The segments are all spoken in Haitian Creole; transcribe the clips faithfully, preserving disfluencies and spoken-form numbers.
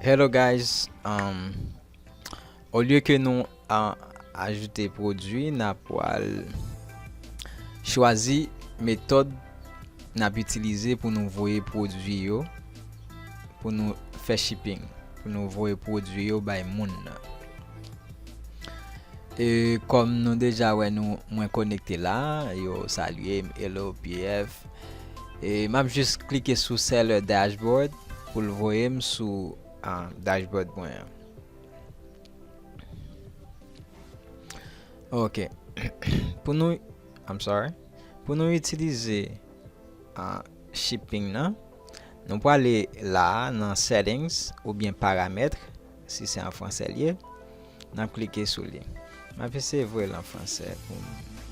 Hello guys, um, olye ke nou a, ajoute pwodui, n a pral chwazi metòd n ap itilize pou nou voye pwodui yo, pou nou fè shipping, pou nou voye pwodui yo bay moun nan. E kòm nou deja wè nou, mwen konekte la, yo salye m, hello P F. E m ap jis klike sou seller dashboard pou l voye m sou, ah, dashboard mwen an. Ok. Pou nou, I'm sorry. Pou nou itilize, ah, shipping nan, nou prale la nan settings oubyen paramèt, si se an fransè l ye. N ap klike sou li. M ap eseye voye l an fransè pou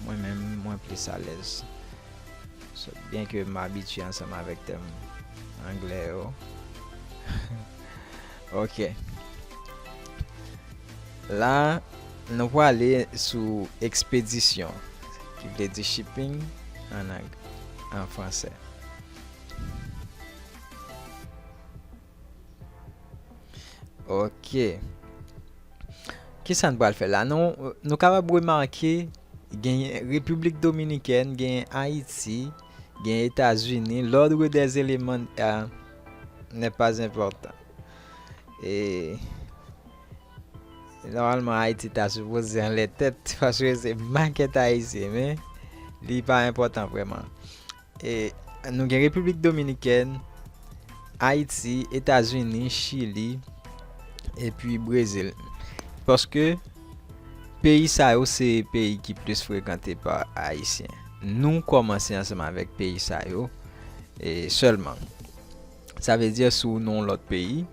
mwen menm, mwen plis alèz. So, byen ke m abitye ansanm avèk tèm anglè yo. Ok. La, nou prale sou ekspedisyon, ki vle di shipping an ang-, an fransè. Ok. Kisa n pral fè la? Nou, nou kapab remake, genyen Repiblik Dominikèn, genyen Ayiti, genyen Etazini. L'ordre des éléments, euh, n'est pas important. E, nòmalman, Ayiti ta sipoze anlè tèt, paske se makèt ayisyen, men li pa enpòtan vrèman. E, nou gen Repiblik Dominikèn, Ayiti, Etazini, Chili, epi Brezil. Paske peyi sa yo se peyi ki plis frekante pa Ayisyen. Nou kòmanse ansanm avèk peyi sa yo, e, sèlman. Sa vle di, si w nan yon lòt peyi,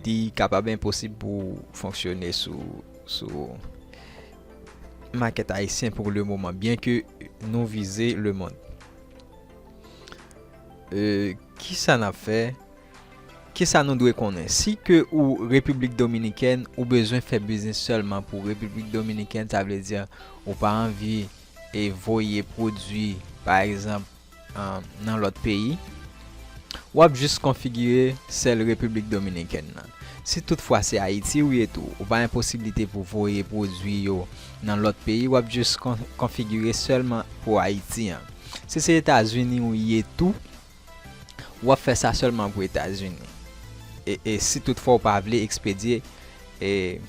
li kapab enposib pou w fonksyone sou, sou makèt ayisyen pou le moman, byen ke nou vize lemonn. E, kisa n ap fè? Kisa nou dwe konnen? Si ke ou Repiblik Dominikèn, ou bezwen fè biznis sèlman pou Repiblik Dominikèn, sa vle di ou pa anvi e voye pwodui, pa egzanp, an, nan lòt peyi, w ap jis konfigire sèl Repiblik Dominikèn nan. Si toutfwa se Ayiti ou ye tou, ou pa gen posiblite pou voye pwodui yo nan lòt peyi, w ap jis kon-, konfigire sèlman pou Ayiti an. Si se Etazini ou ye tou, w ap fè sa sèlman pou Etazini. E, e si toutfwa ou pa vle ekspedye, e,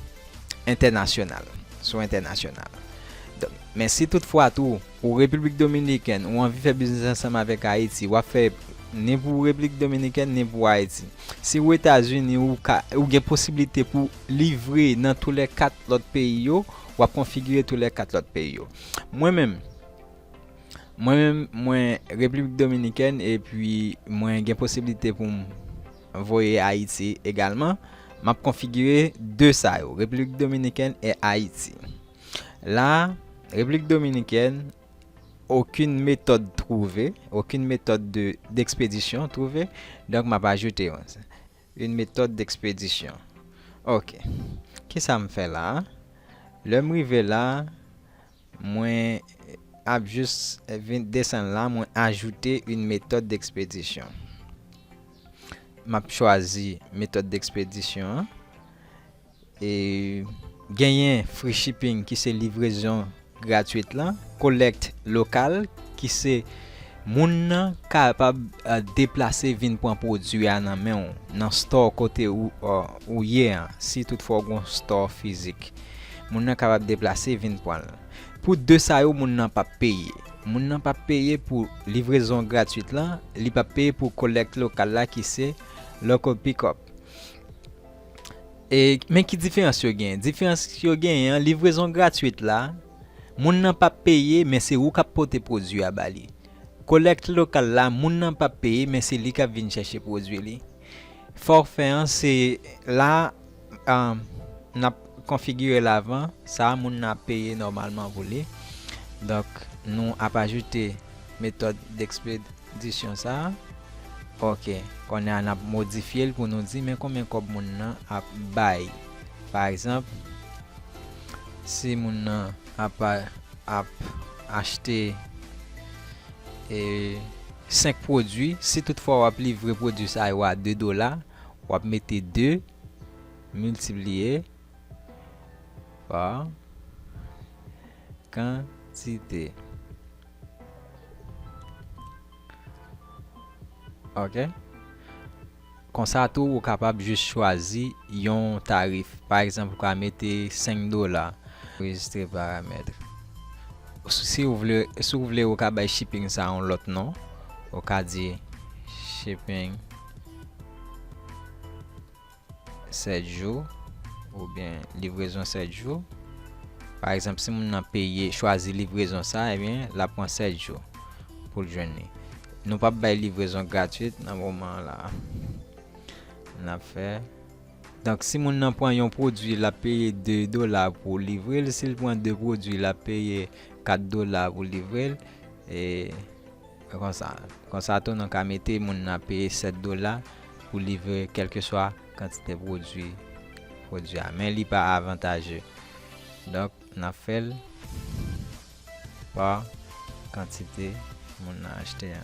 entènasyonal, sou entènasyonal. Donk, men si toutfwa tou, ou Repiblik Dominikèn, ou anvi fè biznis ansanm avèk Ayiti, w ap fè ni pou Repiblik Dominikèn, ni pou Ayiti. Si ou Etazini, ou ka, ou gen posiblite pou livre nan toulèkat lòt peyi yo, w ap konfigire toulèkat lòt peyi yo. Mwen menm, Mwen menm, mwen Repiblik Dominikèn, epi mwen gen posiblite pou m voye Ayiti egalman. M ap konfigire de sa yo, Repiblik Dominikèn e Ayiti. La, Repiblik Dominikèn, okenn metòd twouve, okenn metòd de, d'ekspedisyon twouve. Donk, m ap ajoute yon, une méthode d'expédition. Ok. Kisa m fè la? Lè m rive la, mwen ap jis vin desann la, mwen ajoute une méthode d'expédition. M ap chwazi metòd d'ekspedisyon an. E genyen free shipping ki se livrezon gratwit lan, collect local ki se moun nan kapab, eh, deplase vin pran pwodui a nan men w, nan store kote ou, eh, ou ye an, si toutfwa w gen yon store fizik. Moun nan kapab deplase vin pran l. Pou de sa yo, moun nan p ap peye. Moun nan p ap peye pou livrezon gratwit lan, li p ap peye pou collect local la ki se local pickup. E, men ki diferans yo genyen? Diferans yo genyen an, livrezon gratwit la, moun nan p ap peye, men se ou k ap pote pwodui a ba li. Collect local la, moun nan p ap peye, men se li k ap vin chèche pwodui li. Forfè an, se la, ah, n ap konfigire l avan, sa a moun nan ap peye nòmalman pou li. Donk, nou ap ajoute metòd d'ekspedisyon sa a. Ok, kounye a n ap modifye l pou nou di men konbyen kòb moun nan ap bay. Pa egzanp, si moun nan ap, ap achte, e, senk pwodui, si toutfwa w ap livre pwodui sa yo a de dola, w ap mete de, miltipliye pa kantite. Ok. Konsa tou, ou kapab jis chwazi yon tarif. Pa egzanp, ou ka mete senk dola. Anrejistre paramèt. Si w vle, si w vle, ou ka bay shipping sa yon lòt non. Ou ka di shipping sèt jou oubyen livrezon sèt jou. Pa egzanp, si moun nan peye, chwazi livrezon sa, ebyen, l ap pran sèt jou pou l jwenn li. Nou p ap bay livrezon gratwit nan moman an la. N ap fè. Donk, si moun nan pran yon pwodui, l ap peye de dola pou livre l. Si l pran de pwodui, l ap peye kat dola pou livre l. E konsa. Konsa tou, nou ka mete moun nan peye sèt dola pou livre kèlkeswa kantite pwodui, pwodui a. Men li pa avantaje. Donk, n ap fè l pa kantite moun nan achte a.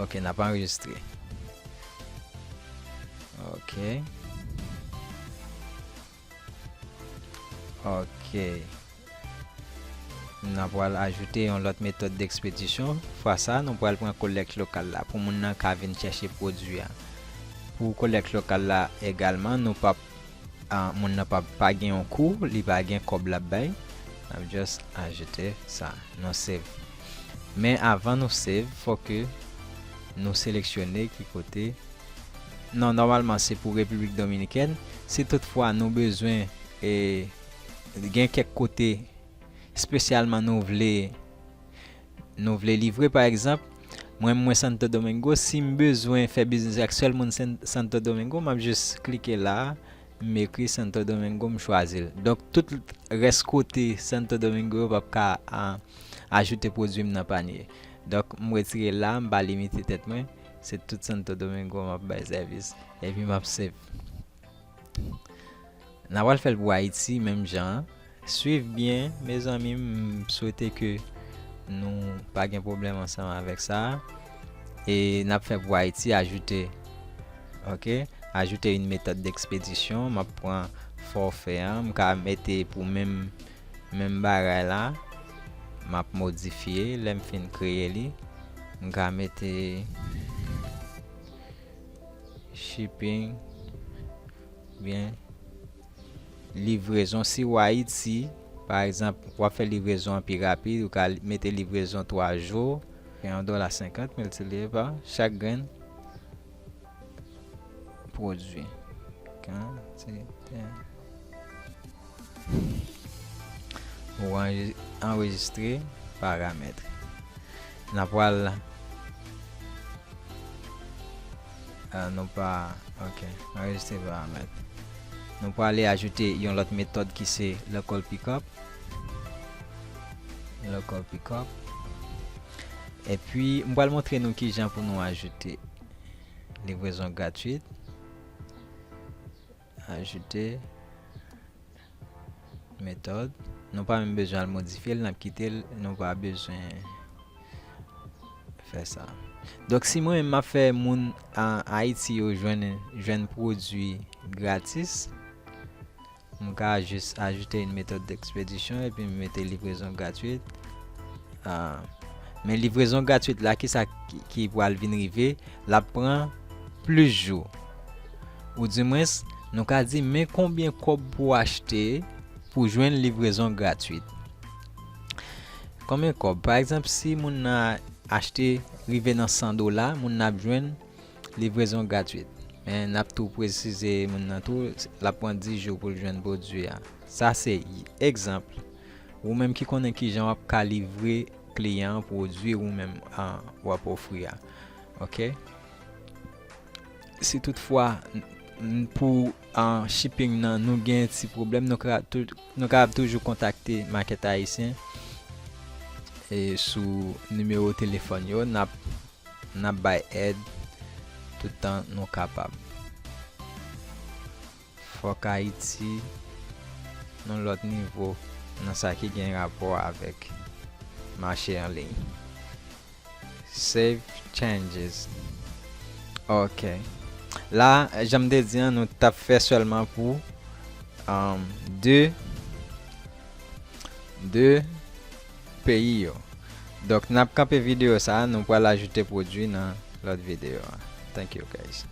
Ok, n ap anrejistre. Ok. Ok. Nou pral ajoute yon lòt metòd dekspedisyon. Fwa sa, nou pral pran kolèk lokal la pou moun nan ka vin chèche pwodui a. Pou kolèk lokal la egalman, nou p ap, ah, moun nan p ap pa gen yon kou, li pa gen kòb l ap bay. N ap just ajoute sa. Nou save. Men avan nou save, fòk nou seleksyone ki kote. Non, nòmalman se pou Repiblik Dominikèn. Si toutfwa nou bezwen, e, gen kèk kote espesyalman nou vle, nou vle livre, pa egzanp, mwen, mwen Santo Domingo, si m bezwen fè biznis ak sèl moun San-, Santo Domingo, m ap jis klike la, m ekri Santo Domingo, m chwazi l. Donk, tout rès kote Santo Domingo yo p ap ka, a, ajoute pwodui m nan panye. Donk, m retire la, m pa limite tèt mwen. Se tout Santo Domingo m ap bay sèvis. Epi m ap save. N a pral fè l pou Ayiti, menm jan an. Swiv byen, mezanmi, m swete ke nou pa gen pwoblèm ansanm avèk sa. E n ap fè pou Ayiti, ajoute. Ok? Ajoute une méthode d'expédition. M ap pran fòfè an. M ka mete pou menm, menm bagay la. M ap modifye. Lè m fin kreye li, m ka mete shipping, byen, livrezon. Si w Ayiti, pa egzanp, w ap fè livrezon an pi rapid, ou ka li-, mete livrezon twa jou, fè yon dola senkant miltipliye pa chak grenn pwodui. Kantite. Ou anre-, anrejistre paramèt. N a pral, ah, nou pa, ok, anrejistre paramèt. Nou prale ajoute yon lòt metòd ki se local pickup. Local pickup. Epi, m pral montre nou kijan pou nou ajoute livrezon gratwit. Ajoute metòd. Nou pa menm bezwen al modifye l, n ap kite l, nou pa bezwen fè sa. Donk, si mwen menm m ap fè moun a Ayiti yo jwenn, jwenn pwodui gratis, m ka jis ajoute une méthode d'expédition epi m mete livrezon gratwit. Ah, men livrezon gratwit la, kisa ki, ki pral vin rive? L ap pran plis jou. Oudimwens, nou ka di, men konbyen kòb pou w achte pou jwenn livrezon gratwit. Konbyen kòb? Pa egzanp, si moun nan achte rive nan san dola, moun nan ap jwenn livrezon gratwit. Men n ap tou presize moun nan tou, l ap pran dis jou pou l jwenn pwodui a. Sa se egzanp. Ou menm ki konnen kijan w ap ka livre kliyan an pwodui ou menm, ah, w ap ofri a. Ok? Si toutfwa, n-, n-, pou, ah, shipping nan, nou gen ti pwoblèm, nou ka tou-, nou kapab toujou kontakte Makèt Ayisyen, e, sou nimewo telefòn yo, n ap, n ap bay èd toutan nou kapab. Fòk Ayiti nan lòt nivo nan sa ki gen rapò avèk mache an liy. Save changes. Ok. La, jan m te di an, nou t ap fè sèlman pou um, de de peyi yo. Donk, n ap kanpe videyo sa a, nou pral ajoute pwodui nan lòt videyo a. Thank you, guys.